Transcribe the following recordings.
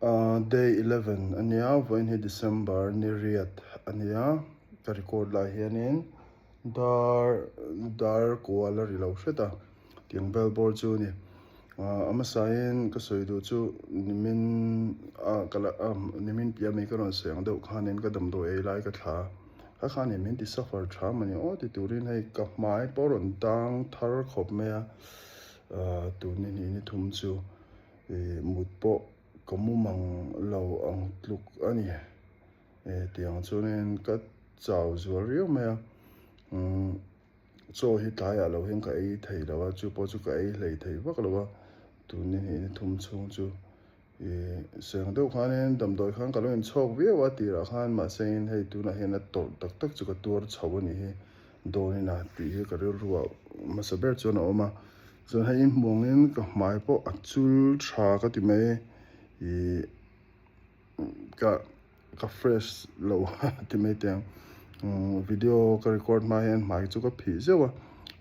Day 11 ania, vawiin hi December ni riat ania, ka record lai hianin dar dar kual a ri lo hret a, tiang bel bawr chu a ni. A hmasain ka sawi duh chu nimin a ka la nimin piah mai ka rawn sawi ang deuh khanin ka damdawi ei lai ka thla a, kha khanin min ti suffer tha mawni aw ti turin hei ka hmai pawh a rawn tang thar khawp mai a, tun ni hnih ni thum chu ih mut pawh ka mu mang lo ang tluk a ni tiang chuanin ka chau zual riau mai a umm. Chaw hi tlaiah lo hian ka ei thei lo a, chu pawh chu ka ei hlei thei vak lo a, tun ni hnih ni thum chhung chu ih seng deuh khanin damdawi khan ka lo inchhawk viau a tirah khan mahse in hei tunah hian a tawrh tak tak chu ka tuar chho a nih hi dawnin a tih hi ka rilruah hmasa ber chuan a awm a, chuan hei inhmuangin ka hmai pawh a chul tha ka ti mai ih ka. Ka fresh lo ti mai teh ang. Video ka record hma hian hmai chu ka phih zeuh a,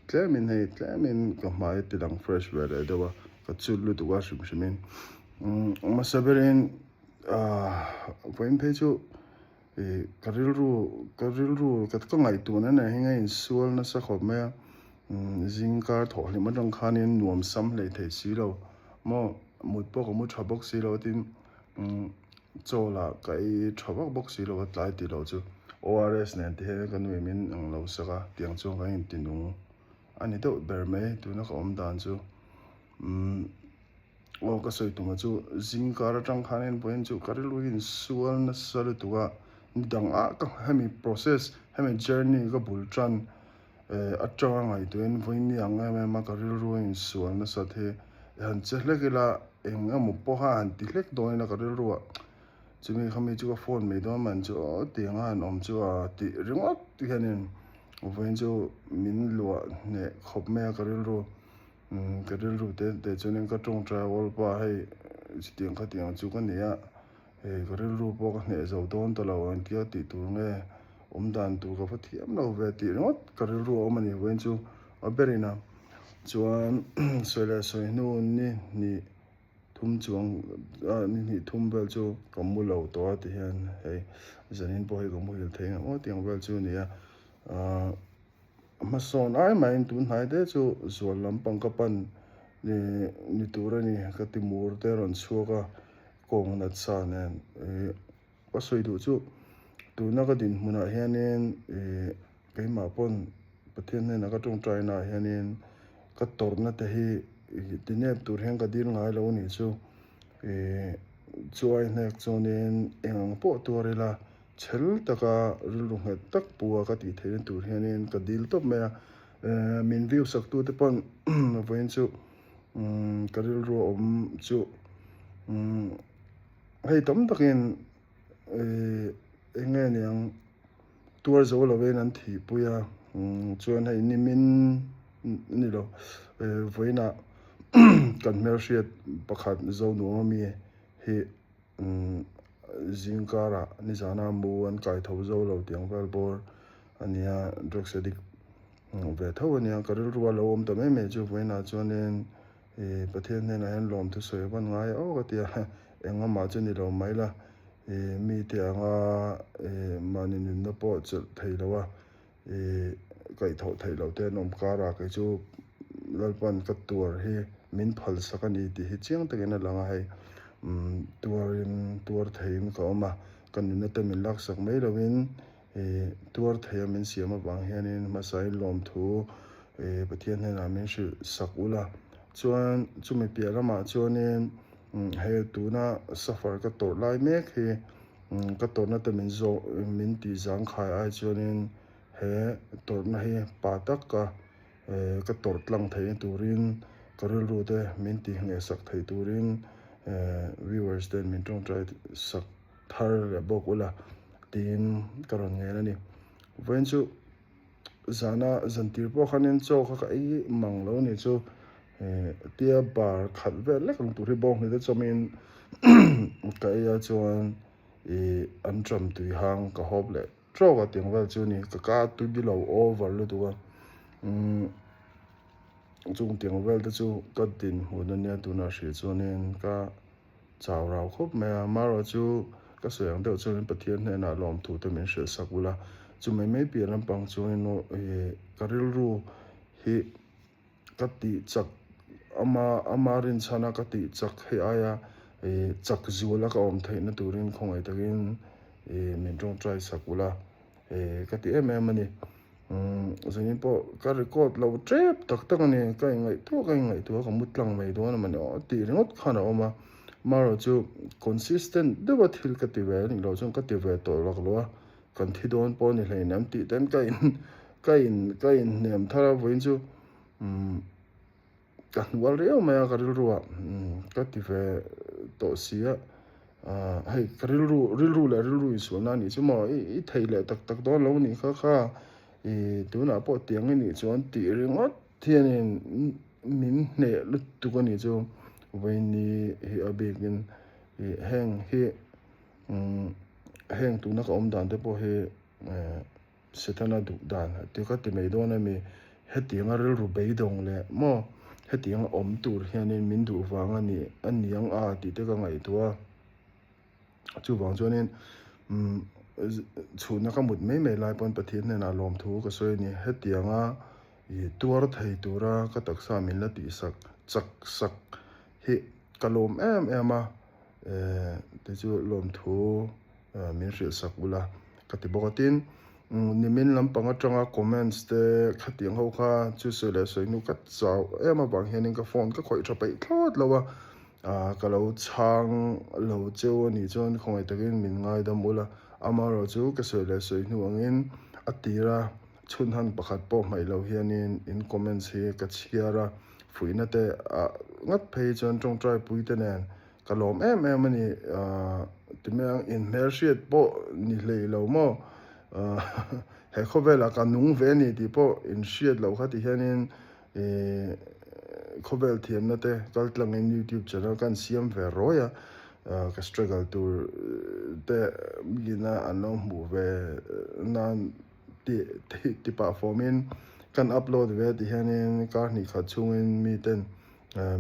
tlemin hei tlemin ka hmai ti lang fresh ve leh deuh a, ka chut lutuk a hrim hrim in. Hmasa berin vawiin phei chu ih ka rilru ka rilru ka ngaihtuahna nen hian a insual nasa khawp mai a, zingkar thawh hlim atang khanin nuam sam hlei thei si lo maw mut pawh ka mu tha bawk si lo tin. Chaw lah ka ei tha vak bawk si lo a tlai tih loh chu ORS nen te hian ka nu in min ang lo sak a tiang chuan kan inti nung a ni deuh ber mai tuna ka awm dan chu umm aw ka sawi tum a chu zing kar atang khan en pawhin chu ka rilru hi insual nasa lutuk a ni dang ah ka hemi process hemi journey ka bul tan eh atanga ngaihtuahin vawiin ang em em a ka rilru a insual nasat hi i han che hlek ila eng emaw pawha han ti hlek dawn ila ka rilru ah chumi kha mi chu ka phone mai dawn man chu aw tiang a han awm chu a tih ringawt hianin vawiin chu min luah hneh khawp mai a ka rilru ka rilru te te chuanin ka tawngtai awl pah hei chutiang khatiang chu ka ni a. Hei ka rilru pawh ka hneh zo dawn ta lo ang tia tih tur nge awm dan tur ka va thiam lo ve tih ringawt ka rilru a awm a ni vawiin chu a berin a chuan sawi leh sawi hnu ni hnih thum chuang ni hnih thum vel chu ka mu lo tawh a ti hian hei zanin pawh hei ka muhil thei ang aw tih ang vel chu a ni a ahh hmasawn ai maiin tun hnai te chu zual lampang ka pan ni tur a ni ka ti mur te a rawn chhuak a. Kawng natsa nen ih ka sawi duh chu tuna ka dinhmunah hianin ih keimah pawn Pathian hnenah ka tawngtai naah hianin ka tawrhna te hi ih tinep tur hian ka dil ngai lo anih chu ih chuai hnek chuanin eng ang pawh tuar ila chhel taka rilru nghet tak pu a ka tih theihna tur hianin ka dil tawp mai a eh min view sak tu te pawn vawiin chu. Umm ka rilru a awm chu umm hei tam takin ih eng nge niang tuar zo lovin an thihpui a umm chuan hei nimin ni lo eh vawiinah kan hmelhriat pakhat Zonuam ami hi umm zingkarah nizana mu an kai tho zo lo tih ang vel bawr a nia drugs addict. Ve tho a nia, ka rilru a lo awm ta mai mai chu vawiinah chuanin ih Pathian hnenah hian lawm thusawi a van ngai aw ka ti a, engamah chu ni lo mai la, ih mite anga ih mahni nunna pawh chelh thei lo a, ih kaihthawh theih loh te an awm karah kei chu Lalpan ka tuar hi min phal sak a ni tih hi chiang takin a lang a hei, umm tuarin tuar theiin ka awm a, ka nunna te min laksak mai loin Ih tuar theia min siam avang hianin hmasain lawmthu ih Pathian hnenah min hrilh sak ula. Chuan chumi piah lamah chuanin he tuna suffer ka tawrh lai mek hi ka tawrhna te min zawh min tih zangkhai ai chuanin he tawrhna hi pa taka ih ka tawrh tlang theihna turin ka rilru te min tihngheh sak thei turin ih viewers ten min tawngtai sak thar leh bawk ula tiin ka rawn ngen a ni. Vawiin chu zana zantir pawh khanin chaw kha ka ei mang lo ni chu eh tia bar khat vel lek ang tur hi bawng hnute chawmin ka ei a chuan ih an ṭam tui hang ka hawp leh ṭawk a tiang vel chu a ni ka ka tui lo over lutuk a umm chung tiang vel te chu ka dinhmun a nia tunah hrih chuanin ka. chau rau khawp mai a, amaherawhchu ka sawi ang deuh chuanin Pathian hnenah lawmthu te min hrilh sak ula, chu mai mai piah lampang chuanin aw ka rilru hi ka tih chak ama ama rinchhana ka tih chak hei aia chak zuala ka awm theihna turin khawngaih takin min tawngtai sak ula ka ti em em a ni. Zanin pawh ka record lo tep tak tak a ni, ka inngaihtuah ka inngaihtuah a ka mu tlang mai dawn a mawni aw tih ringawt khan a awm a, amaherawh chu consistent deuha thil ka ti ve a nih loh chuan ka ti ve tawh lak lo a, kan thi dawn pawh a ni hleinem tih ten ka in ka in ka inhnem thar a vawiin chu umm Ka hnual riau mai a ka rilru ah ka ti ve tawh si a, hei ka rilru rilru leh rilru insualna a nih chu maw i thei leh tak tak dawn lo a nih kha kha i tunah pawh tiang i nih chuan tih ringawt hianin min hneh lutuk a nih chu vawiini hi a bikin i heng hi heng tuna ka awm dan te pawh hi. Setana duh dan ti ka ti mai dawn a mi, hetianga rilru beidawng leh maw hetianga awm tur hianin min duh vang a ni a niang a tih te ka ngaihtuah a. Chuvang chuanin umm chhunna ka mut mai mai lai pawn Pathian hnenah lawmthu ka sawi a ni, hetianga ih tuar thei tura ka taksa min la tihsak chak sak hi ka lawm em em a, eh tichu lawmthu min hrilh sak ula ka ti bawk a tin nimin lampang atanga comments te khatiang ho kha chu sawi leh sawi hnu ka chau em avang hianin ka phone ka khawih tha peih thlawt lo a ah ka lo chhang lo cheu a nih chuan khawngaih takin min ngaidam ula amaherawh chu ka sawi leh sawi hnu angin a tira chhunhan pakhat pawh hmaih loh hianin in comments hi ka chhiar a fuihna te ah ngat phei chuan tawngtai pui te nen Ka lawm em em a ni, ti mai ang inhmelhriat pawh ni hlei lo maw, he khawvelah ka nung ve a ni tih pawh inhriat loh kha ti hianin khawvel thiamna te kal tlangin youtube channel ka insiam ve rawi a, ka struggle tur te ina an lo hmuh ve nan ti pah fawmin kan upload ve a ti hianin kar hnih khat chhungin miten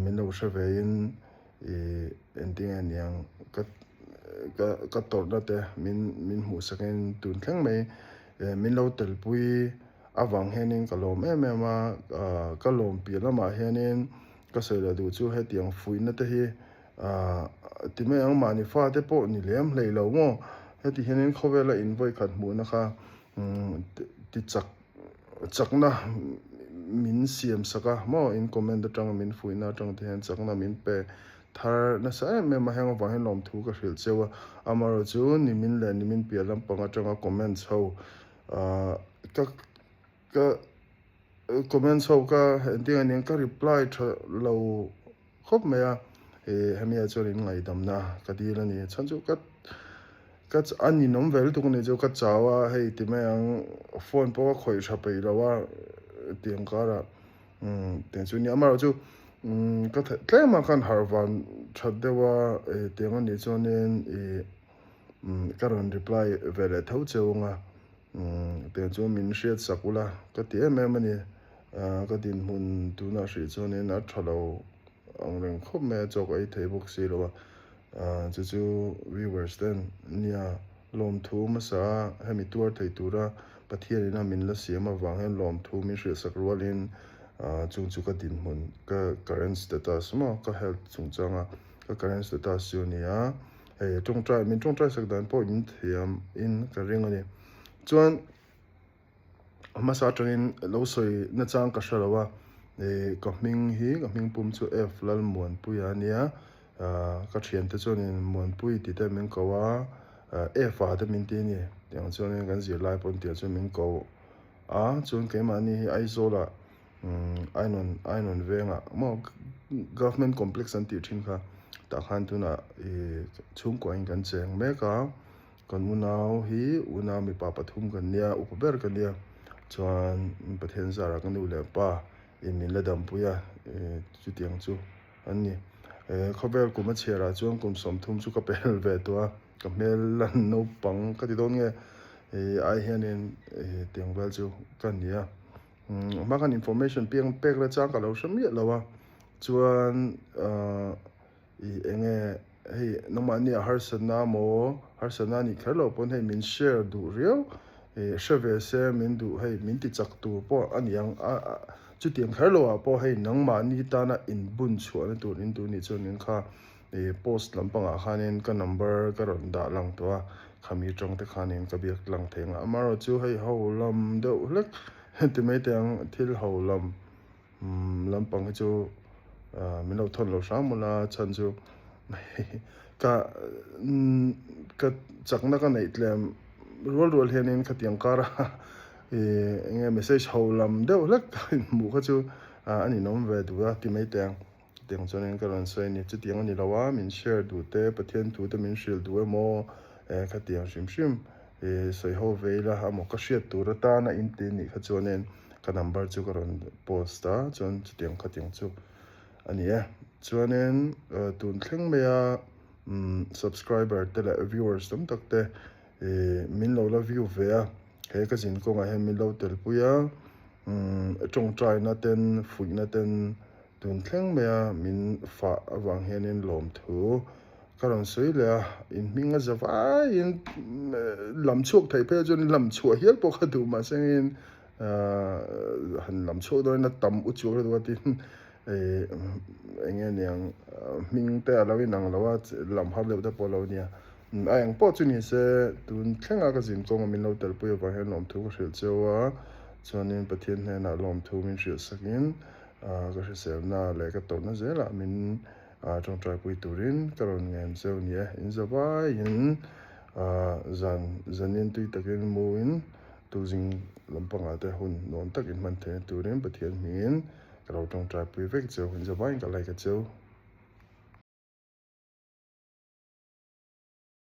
min lo hre vein. I engtinge niang ka ka ka tawrhna te min min hmuh sakin tun thleng mai min lo telpui avang hianin ka lawm em em a, ka lawm piah lamah hianin ka sawi leh duh chu hetiang fuihna te hi ah ti mai ang mahni fate pawh ni lem hlei lo maw heti hianin khawvela in vawikhat hmuhna kha ti chak Chakna min siam sak a maw in comment atanga min fuihna atang te hian chakna min pe thar nasa em em a, heng avang hian lawmthu ka hrilh cheu a, amaherawh chu nimin leh nimin piah lampang atanga comments ho ah ka ka comments ho ka engtin nge aniang ka reply tha lo khawp mai a, ih hemi ah chuan in ngaihdamna ka dil a ni chhan chu ka ka a ninawm ve lutuk a ni chu ka chau a hei ti mai ang phone pawh ka khawih tha peih lo a tiang karah umm tiang chu nia amaherawh chu umm ka theih tlem a khan harh van that deuh a ih tiang a nih chuanin ih umm ka rawn reply ve leh tho cheu ang a umm tiang chu min hriat sak ula ka ti em em a ni. Ka dinhmun tunah hrih chuanin a tha lo ang reng khawp mai a, chaw ka ei thei bawk si lo a, chu chu viewers ten nia lawmthu hmasa a hemi tuar thei tura Pathianin a min la siam avang hian lawmthu min hrilhsak rualin chung chu ka dinhmun ka current status maw ka health chungchanga ka current status chu a ni a, hei tawngtai min tawngtai sak dan pawh in thiam in ka ring a ni. Chuan. Hmasa atangin lo sawi nachang ka hre lo a, ih ka hming hi ka hming pum chu F Lalmuanpuia a nia, ah ka thiante chuanin Muanpui tih te min ko a, F ah te min ti a ni, tiang chuanin kan zirlai pawn tiang chuan min ko a, chuan keimahni hi Aizawlah umm Ainawn Ainawn vengah maw Government Complex an tih thin kha tah khan tunah ih chhungkuain kan cheng mek a. Kan unau hi unau mipa pathum kan nia, upa ber ka nia. Chuan Pathian zarah ka nu leh pa in min la dampui a, chutiang chu an ni. Khawvel kum a chhiarah chuan kum 30 chu ka pel ve tawh a, ka hmel lan naupang ka ti dawn nge ai hianin tiang vel chu ka ni a. Hma khan information piang pek la chang ka lo hre miah lo a, chuan ih eng nge. Hei nangmahni ah harsatna maw harsatna anih kher loh pawn hei min share duh riau ih hre ve se min duh hei min ti chak tur pawh a ni ang a chutiang kher loh ah pawh hei nangmahni tana inbun chhuahna tur in duh nih chuan in kha ih post lampangah khanin ka number ka rawn dah lang tawh a khami tang te khanin ka biak lang thei ang a amaherawhchu hei ho lam deuh hlek ti mai teh ang thil ho lam. Lampang hi chu min lo thawn lo hram mawla chhan chu ka ka chakna ka neih tlem rual rual hianin khatiang kara ih eng nge message ho lam deuh hlek ka inhmuh kha chu a ninawm ve duh a ti mai teh ang. Chutiang chuanin ka rawn sawi a ni. Chutiang a ni lo a, min share duh te, Pathian thu te min hrilh duh emaw khatiang hrim hrim sawi ho ve ila amaw ka hriat tur atana inti anih kha chuanin ka number chu ka rawn post a chuan chutiang khatiang chu a ni e. Chuanin tun thleng maia subscriber te leh viewers tam tak te min lo la view ve a, he ka zin kawngah hian min lo telpui a, tawngtaina ten fuihna ten Tun thleng maia min fah avang hianin lawmthu ka rawn sawi leh a, in hming a za vaiin lam chhuak theih phei chuan lam chhuah hial pawh kha duh mahse engin han lam chhuak dawnin a tam u chuak lutuk a tin eng nge niang hming te a lo inang lo a lam har deuh te pawh a lo nia. A eng pawh chu ni se tun thlenga ka zin kawnga min lo telpui avang hian lawmthu ka hrilh cheu a, chuanin Pathian hnenah lawmthu min hrilh sakin Ka hriselna leh ka tawrhna zelah min tawngtaipui turin ka rawn ngen cheu ni e. In za vaiin zan zanin tui takin muin tuzing lampangah te hun nuam tak inhman theihna turin Pathian hmingin ka lo tawngtaipui vek cheu. In za vaiin ka like a cheu.